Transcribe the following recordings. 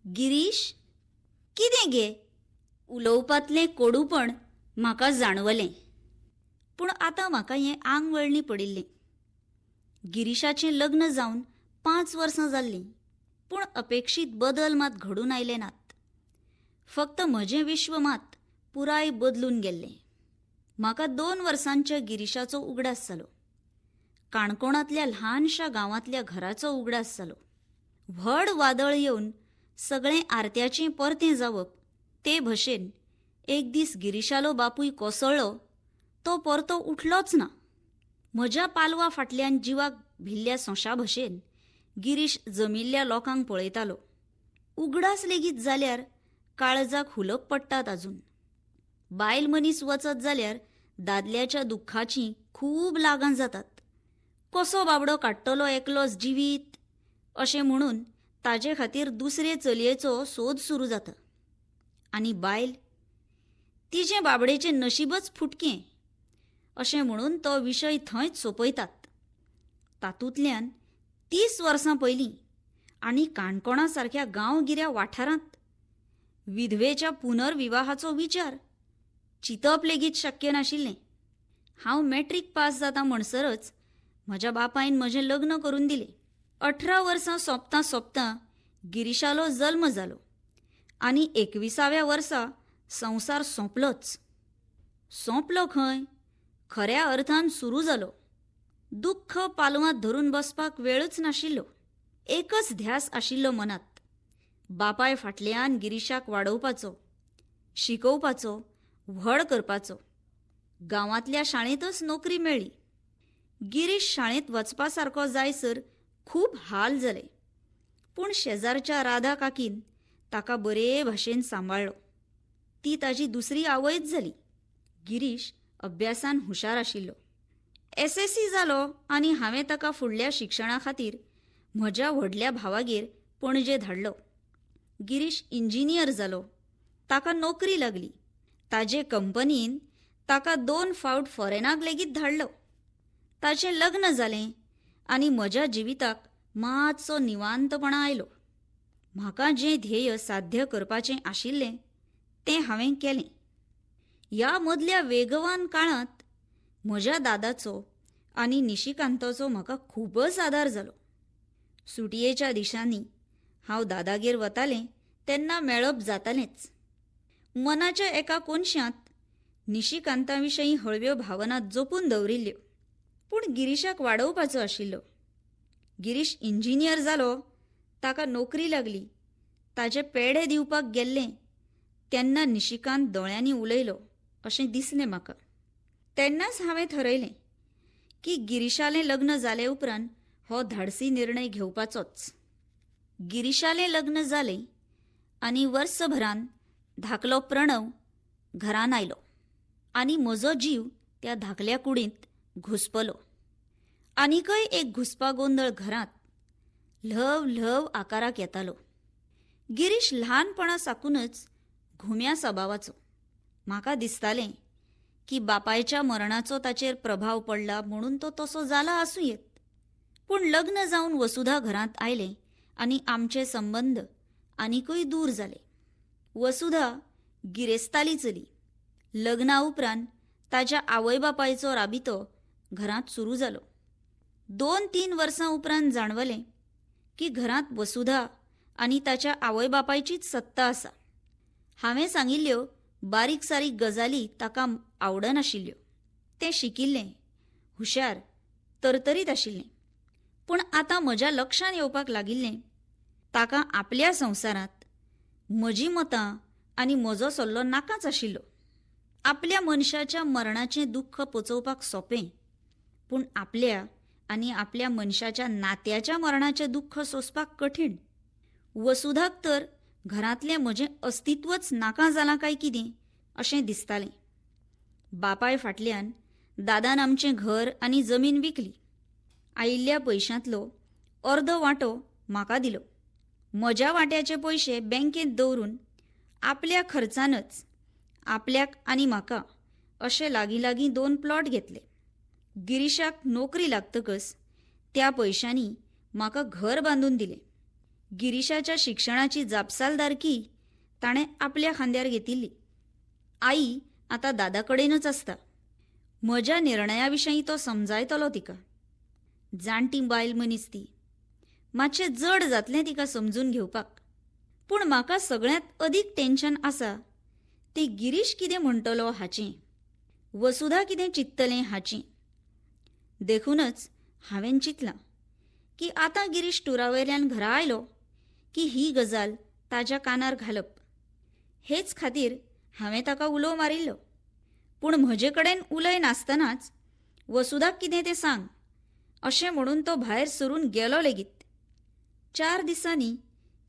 गिरीश, कितें गे? उलोवपांतलें कोडूपण म्हाका जाणवलें. पूण आतां म्हाका हें आंग वळणी पडिल्लें. गिरीशाचें लग्न जावन 5 वर्सां जाल्लीं, पूण अपेक्षीत बदल मात घडून आयले नात. फक्त म्हजें विश्व मात पुराय बदलून गेल्लें. म्हाका 2 वर्सांच्या गिरीशाचो उगडास जालो. काणकोणांतल्या ल्हानशा गांवांतल्या घराचो उगडास जालो. व्हड वादळ येवन सगळें आरत्याचें परतें जावप ते भशेन एक दीस गिरीशालो बापूय कोसळ्ळो, तो परतो उठलोच ना. म्हज्या पालवा फाटल्यान जिवाक भिल्ल्या सोंशा भशेन गिरीश जमिल्ल्या लोकांक पळयतालो. उगडास लेगीत जाल्यार काळजाक हुलप पडटात अजून. बायल मनीस वचत जाल्यार दादल्याच्या दुख्खाचीं खूब लागां जातात. कसो बाबडो काडटलो एकलोच जिवीत अशें म्हणून ताजे खातीर दुसरे चलयेचो सोद सुरू जाता. आनी बायल, तिजें बाबडेचें नशीबच फुटकें अशें म्हणून तो विशय थंयच सोंपयतात. तातूंतल्यान 30 वर्सां पयलीं आनी काणकोणा सारक्या गांवगिऱ्या वाठारांत विधवेच्या पुनर्विवाहाचो विचार चिंतप लेगीत शक्य नाशिल्लें. हांव मॅट्रीक पास जाता म्हणसरच म्हज्या बापायन म्हजें लग्न करून दिलें. 18 वर्सां सोंपतां सोंपतां गिरीशालो जल्म जालो आनी 21व्या वर्सा संवसार सोंपलोच. सोंपलो खंय, खऱ्या अर्थान सुरू जालो. दुख्ख पालवांत धरून बसपाक वेळच नाशिल्लो. एकच ध्यास आशिल्लो मनांत, बापाय फाटल्यान गिरीशाक वाडोवपाचो, शिकोवपाचो, व्हड करपाचो. गांवांतल्या शाळेंतच नोकरी मेळ्ळी. गिरीश शाळेंत वचपा सारको जायसर खूब हाल जाले, पूण शेजारच्या राधा काकीन ताका बरे भाशेन सांबाळ्ळो. ती ताजी दुसरी आवयच जाली. गिरीश अभ्यासान हुशार आशिल्लो. SSC जालो आनी हांवें ताका फुडल्या शिक्षणा खातीर म्हज्या व्हडल्या भावागेर पणजे धाडलो. गिरीश इंजिनियर जालो. ताका नोकरी लागली. ताजे कंपनीन ताका 2 फावट फॉरेनाक लेगीत धाडलो. ताचें लग्न जालें आनी म्हज्या जिविताक मातसो निवांतपणा आयलो. म्हाका जें ध्येय साध्य करपाचें आशिल्लें तें हांवें केलें. ह्या मदल्या वेगवान काळांत म्हज्या दादाचो आनी निशिकांताचो म्हाका खूबच आदार जालो. सुटयेच्या दिसांनी हांव दादागेर वतालें तेन्ना मेळप जातालेंच. मनाच्या एका कोनशांत निशिकांता विशीं हळव्यो भावना जपून दवरिल्ल्यो, पूण गिरीशाक वाडोवपाचो आशिल्लो. गिरीश इंजिनियर जालो, ताका नोकरी लागली, ताजे पेडे दिवपाक गेल्लें तेन्ना निशिकांत दोळ्यांनी उलयलो अशें दिसलें म्हाका. तेन्नाच हांवें थरयलें की गिरीशालें लग्न जाले उपरांत हो धाडसी निर्णय घेवपाचोच. गिरीशालें लग्न जालें आनी वर्सभरान धाकलो प्रणव घरान आयलो आनी म्हजो जीव त्या धाकल्या कुडींत घुसपलो. आनीकय एक घुसपा गोंदळ घरांत ल्हव ल्हव आकाराक येतालो. गिरीश ल्हानपणा साकूनच घुम्या सभावाचो. म्हाका दिसतालें की बापायच्या मरणाचो ताचेर प्रभाव पडला म्हणून तो तसो जाला आसूं येत. पूण लग्न जावन वसुधा घरांत आयलें आनी आमचे संबंद आनीकय दूर जाले. वसुधा गिरेस्ताली चली. लग्ना उपरांत ताच्या आवय बापायचो राबितो घरांत सुरू जालो. 2-3 वर्सां उपरांत जाणवलें की घरांत वसुधा आनी ताच्या आवय बापायचीच सत्ता आसा. हांवें सांगिल्ल्यो बारीक सारीक गजाली ताका आवडनाशिल्ल्यो. तें शिकिल्लें, हुशार, तरतरीत आशिल्लें. पूण आतां म्हज्या लक्षांत येवपाक लागिल्लें ताका आपल्या संवसारांत म्हजीं मतां आनी म्हजो सल्लो नाकाच आशिल्लो. आपल्या मनशाच्या मरणाचें दुख्ख पचोवपाक सोंपें, पूण आपल्या आनी आपल्या मनशाच्या नात्याच्या मरणाचें दुख्ख सोंसपाक कठीण. वसुधाक तर घरांतलें म्हजें अस्तित्वच नाका जालां काय कितें अशें दिसतालें. बापाय फाटल्यान दादान आमचें घर आनी जमीन विकली. आयिल्ल्या पयशांतलो अर्दो वांटो म्हाका दिलो. म्हज्या वांट्याचे पयशे बँकेंत दवरून आपल्या खर्चानच आपल्याक आनी म्हाका अशे लागीं लागीं 2 प्लॉट घेतले. गिरीशाक नोकरी लागतकच त्या पयशांनी म्हाका घर बांदून दिलें. गिरीशाच्या शिक्षणाची जापसालदारकी ताणें आपल्या खांद्यार घेतिल्ली. आई आतां दादा कडेनच आसता. म्हज्या निर्णया विशीं तो समजायतलो तिका. जाणटी बायल मनीस ती, मातशें जड जातलें तिका समजून घेवपाक. पूण म्हाका सगळ्यांत अदीक टेन्शन आसा तें गिरीश कितें म्हणटलो हाचें, वसुधा कितें चिंततलें हाचें. देखूनच हांवें चिंतलां की आतां गिरीश टुरावयल्यान घरा आयलो की ही गजाल ताज्या कानार घालप. हेच खातीर हांवें ताका उलो मारिल्लो. पूण म्हजे कडेन उलय नासतनाच वसुधाक कितें तें सांग अशें म्हणून तो भायर सरून गेलो लेगीत. 4 दिसांनी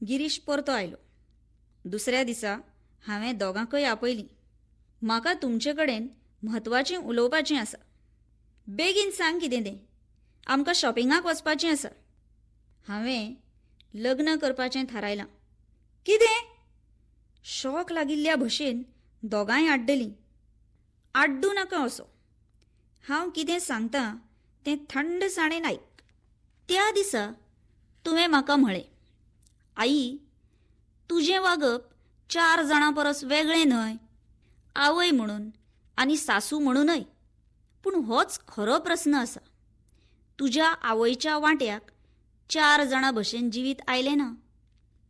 गिरीश परतो आयलो. दुसऱ्या दिसा हांवें दोगांकय आपयलीं. म्हाका तुमचे कडेन म्हत्वाचें उलोवपाचें आसा. बेगीन सांग कितें तें, आमकां शॉपिंगाक वचपाचें आसा. हांवें लग्न करपाचें थारायलां. कितें? शॉक लागिल्ल्या भशेन दोगांय आड्डलीं. आड्डू नाका असो, हांव कितें सांगता तें थंडसाणेन आयक. त्या दिसा तुवें म्हाका म्हळें, आई, तुजें वागप 4 जाणां परस वेगळें न्हय, आवय म्हणून आनी सासू म्हणूनय. पूण होच खरो प्रस्न आसा. तुज्या आवयच्या वांट्याक 4 जाणां भशेन जिवीत आयलें ना.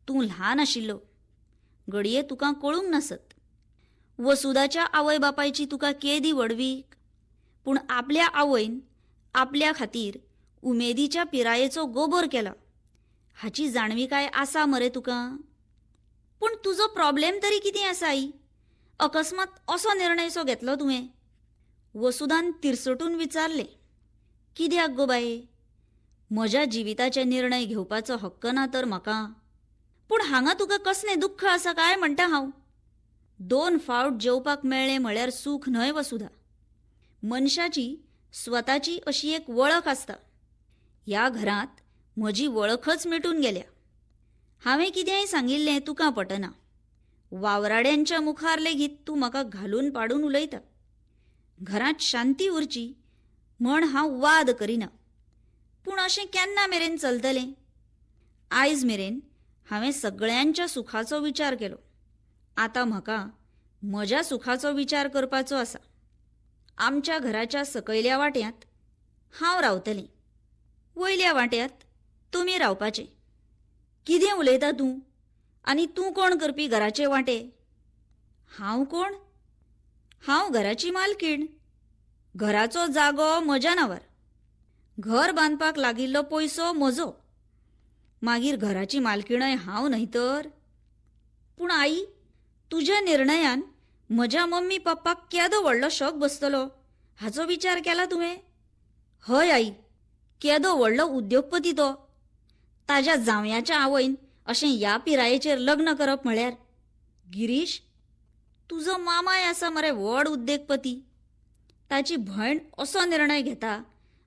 तूं ल्हान आशिल्लो, घडये तुका कळूंक नासत. वसुधाच्या आवय बापायची तुका केदी व्हडवीक, पूण आपल्या आवयन आपल्या खातीर उमेदीच्या पिरायेचो गोबोर केला हाची जाणविकाय आसा मरे तुका? पूण तुजो प्रॉब्लेम तरी कितें आसा आई? अकस्मात असो निर्णय सो घेतलो तुवें? वसुधान तिरसटून विचारलें. कित्याक गो बाये? म्हज्या जिविताचे निर्णय घेवपाचो हक्क ना तर म्हाका? पूण हांगा तुका कसलें दुख्ख आसा काय म्हणटा हांव? 2 फावट जेवपाक मेळ्ळें म्हळ्यार सूख न्हय वसुधा. मनशाची स्वताची अशी एक वळख आसता. ह्या घरांत म्हजी वळखच मिटून गेल्या. हांवें कितेंय सांगिल्लें तुका पटना. वावराड्यांच्या मुखार लेगीत तूं म्हाका घालून पाडून उलयता. घरांत शांती उरची म्हण हांव वाद करिना. पूण अशें केन्ना मेरेन चलतलें? आयज मेरेन हांवें सगळ्यांच्या सुखाचो विचार केलो. आतां म्हाका म्हज्या सुखाचो विचार करपाचो आसा. आमच्या घराच्या सकयल्या वाट्यांत हांव रावतलें, वयल्या वाट्यांत तुमी रावपाचें. कितें उलयता तूं? आनी तूं कोण करपी घराचे वांटे? हांव कोण? हांव घराची मालकीण. घराचो जागो म्हज्या नांवार, घर बांदपाक लागिल्लो पयसो म्हजो. मागीर घराची मालकीणय हांव न्हय तर? पूण आई, तुज्या निर्णयान म्हज्या मम्मी पप्पाक केदो व्हडलो शॉक बसतलो हाचो विचार केला तुवें? हय आई, केदो व्हडलो उद्योगपती तो. ताज्या जांवयाच्या आवयन अशें ह्या पिरायेचेर लग्न करप म्हळ्यार. गिरीश, तुजो मामाय आसा मरे व्हड उद्देगपती. ताची भयण असो निर्णय घेता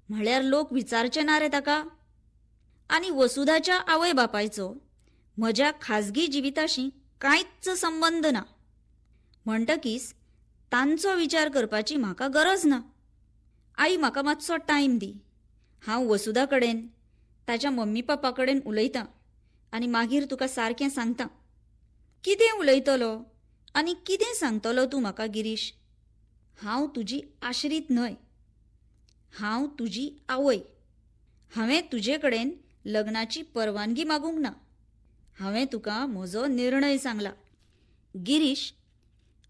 म्हळ्यार लोक विचारचे ना रे ताका? आनी वसुधाच्या आवय बापायचो म्हज्या खाजगी जिविताशी कांयच संबंद ना. म्हणटकीच तांचो विचार करपाची म्हाका गरज ना. आई, म्हाका मातसो टायम दी. हांव वसुधा कडेन, ताच्या मम्मी पप्पा कडेन उलयतां आनी मागीर तुका सारकें सांगतां. कितें उलयतलो आनी कितें सांगतलो तूं म्हाका गिरीश? हांव तुजी आश्रीत न्हय, हांव तुजी आवय. हांवें तुजे कडेन लग्नाची परवानगी मागूंक ना. हांवें तुका म्हजो निर्णय सांगला. गिरीश,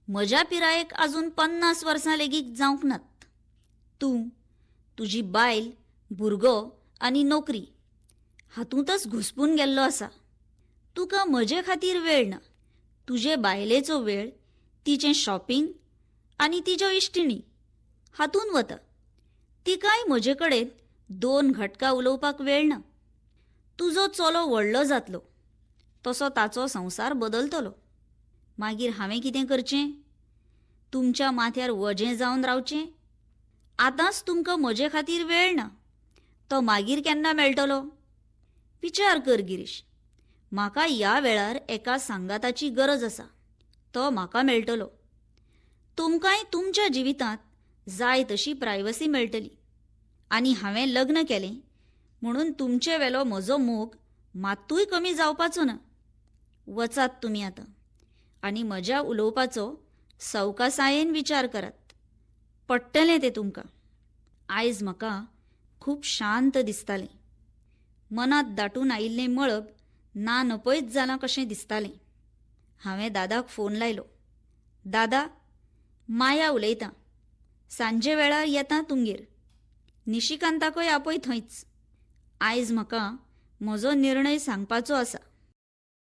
म्हज्या पिरायेक अजून 50 वर्सां लेगीत जावंक नात. तूं, तुजी बायल, भुरगो आनी नोकरी हातूंतच घुसपून गेल्लो आसा. तुका म्हजे खातीर वेळ ना. तुजे बायलेचो वेळ तिचें शॉपिंग आनी तिज्यो इश्टिणी हातूंत वता. तिकाय म्हजे कडेन 2 घटका उलोवपाक वेळ ना. तुजो चलो व्हडलो जातलो तसो ताचो संवसार बदलतलो. मागीर हांवें कितें करचें? तुमच्या माथ्यार वजें जावन रावचें? आतांच तुमकां म्हजे खातीर वेळ ना, तो मागीर केन्ना मेळटलो? विचार कर गिरीश, म्हाका ह्या वेळार एका सांगाताची गरज आसा. तो म्हाका मेळटलो. तुमकांय तुमच्या जिवितांत जाय तशी प्रायवसी मेळटली. आनी हांवें लग्न केलें म्हणून तुमचे वेलो म्हजो मोग मात्तूय कमी जावपाचो ना. वचात तुमी आतां आनी म्हज्या उलोवपाचो सवकासायेन विचार करात. पडटलें तें तुमकां. आयज म्हाका खूब शांत दिसतालें. मनांत दाटून आयिल्लें मळब ना नपयत जालां कशें दिसतालें. हांवें दादाक फोन लायलो. दादा, माया उलयतां. सांजे वेळार येता तुमगेर. निशिकांताकय आपय थंयच. आयज म्हाका म्हजो निर्णय सांगपाचो आसा.